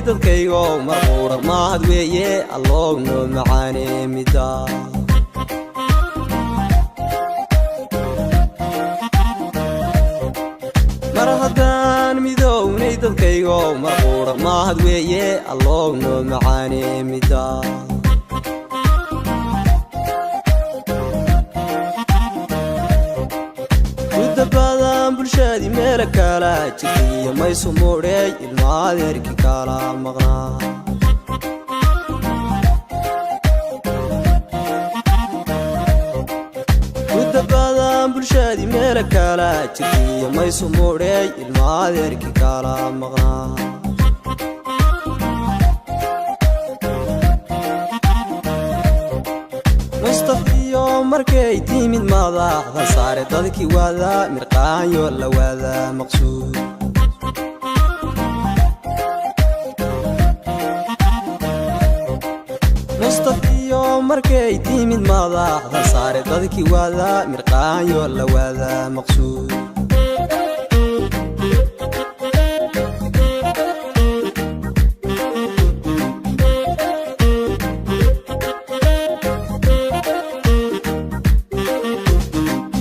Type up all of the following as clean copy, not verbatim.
Dadkaygo marquura mahad weeye, Allow noo macaane mida. Mar haddaan midownay, dadkaygo marquura mahad weeye, Allow noo macaane mida. Muddo badan bulshadii meelo kala jirtaiyo maysu mudhay, ilma adeerkii kala maqnaa. Muddo badan bulshadii meelo kala jirtaiyo maysu mudhay, ilma adeerkii kala maqnaa. Mustafiyo markay timid madaxda saare, dadkii waada mirqaanyo la waada maqsuud. Mustafiyo markay timid madaxda saare, dadkii waada mirqaanyo la waada maqsuud.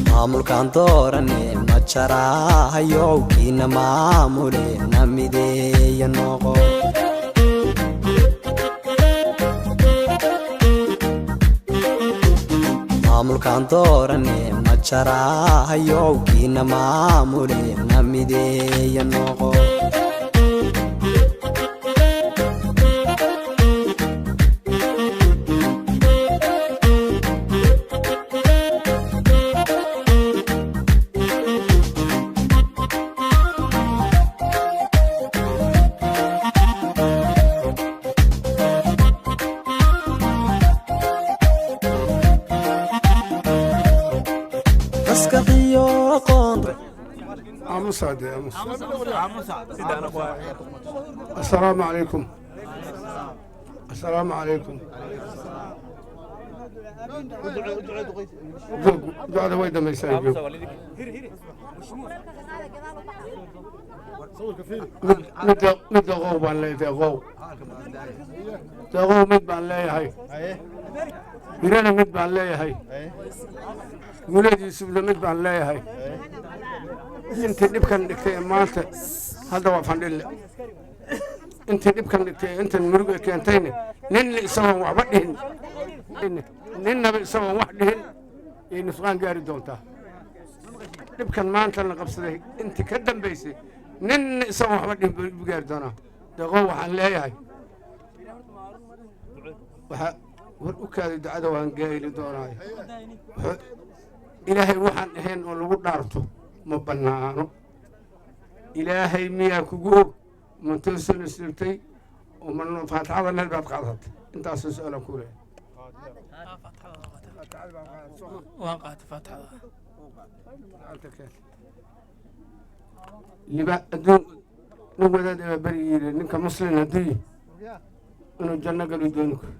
Maamulkaan doorane ma jaraahayow, kiina maamule na mideeya noqo. Maamulkaan doorane ma jaraahayow, kiina maamule na mideeya noqo. Maskaxiyo aqoon. Aamusa dee, aamus. Assalaamu calaykum, assalaamu calaykum. Ducada way dhamaysaa. Joog mid mid deeqow baan leeyahay, deeqow, deeqow mid baan leeyahay, hirana mid baan leeyahay, Guuleed Yuusufna mid baan leeyahay. Intii dhibkan dhigtay ee maanta hadda waa fandhille, intii dhibkan dhigtay ee intan murug ee keentayna, ninna isagoon waxba dhihin, ninnaba isagoon wax dhihin yay nusqaan gaari doontaa. Dhibkan maanta la qabsaday intii ka dambaysay, ninna isagoon waxba dhihin buu gaari doonaa. Deeqow waxaan leeyahay, waxaa war u kaaday ducada waan gaari doonaayo. Ilaahay waxaan ahayn oo lagu dhaarto ma bannaano. Ilaahay miyaa kugu og mantoosoo islibtay oo ma faatixada meel baad qaadatay? Intaasoo su-aalaan ku leeyahay. Waan qaatay faatixada. Liba adduun nin wadaad baa beri yidhi, ninka muslim hadduu inuu janno galu dooni karo.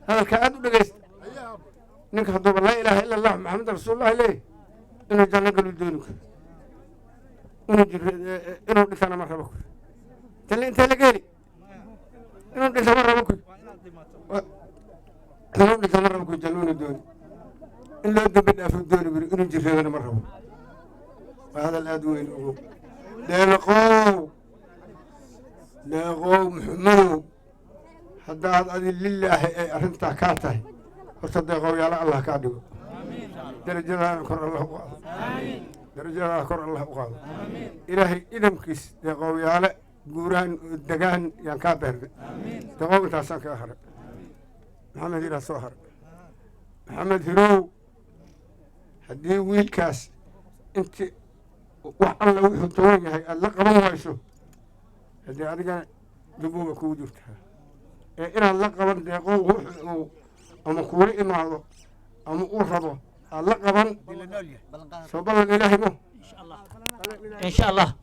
Hadalka aad u dhegaysta, ninka hadduuba laa ilaaha ila allah Maxamed rasuulullahi leeyahy, inuu janno galu dooni karo, inuu jiro inuu dhintana ma rabo. Tale intee laga heli? Inuu dhinto ma rabo, inuu dhinto ma rabo, ku jannuuna dooni, in loo dembi dhaafo dooni buri, inuu jireedana ma rabo. Waa hadal aad u weyn. Ogow deeqow, deeqow Muxumadow, haddaad adi lilaahi ay arrintaa kaa tahay, horta deeqow yaala Allah kaa dhigo, darajadaana kor Allah u qaado, darajadaana kor Allah u qaado. Ilaahay idamkiis deeqow yaale guuraan oo degaan yaan kaa beernay. Deeqow intaasaan kaga haray. Maxamed Hiraa soo haray. Maxamed Hirow, haddii wiilkaas inti wax alla wuxuu taban yahay aada la qaban wayso, haddii adigana dubuuba kugu jirtaa ee inaad la qaban deeqow wuxu uu ama kuula imaado ama uu rabo aad la qaban, soo ballan Ilaahay mo? Insha Allah.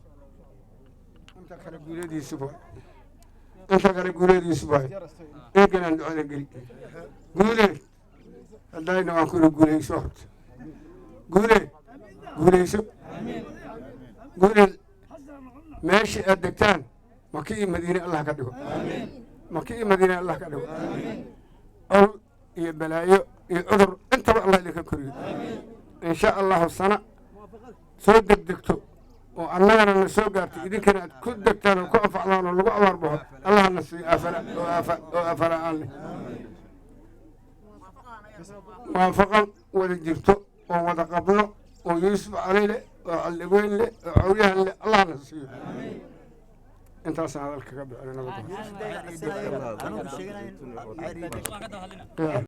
Inta kale guuladiisu waay, inta kale guuladiisu waay. Eeganaan ducada geli. Guuleed haddayna waan kula guuleyso. Horta guuleed guuleyso, guuleed meesha aad degtaan. Maka iyo Madiine Allah ka dhigo, Maka iyo Madiine Allah ka dhigo. Col iyo balaayo iyo cudur intaba Allah idinka koriyo, insha Allahu. Sana soo degdegto oo annagana na soo gaarto, idinkana aad ku degtaan oo ku anfacdaan oo lagu abaar baxo, Allah na siiyo aafala oo aafa oo aafala aan leh muwaafaqan wada jirto oo wada qabno oo Yuusuf Cali leh oo Caldhigoyn leh oo Cawyahan leh, Allah na siiyo. Intaasaan hadalka ka bixinay. Nabadda.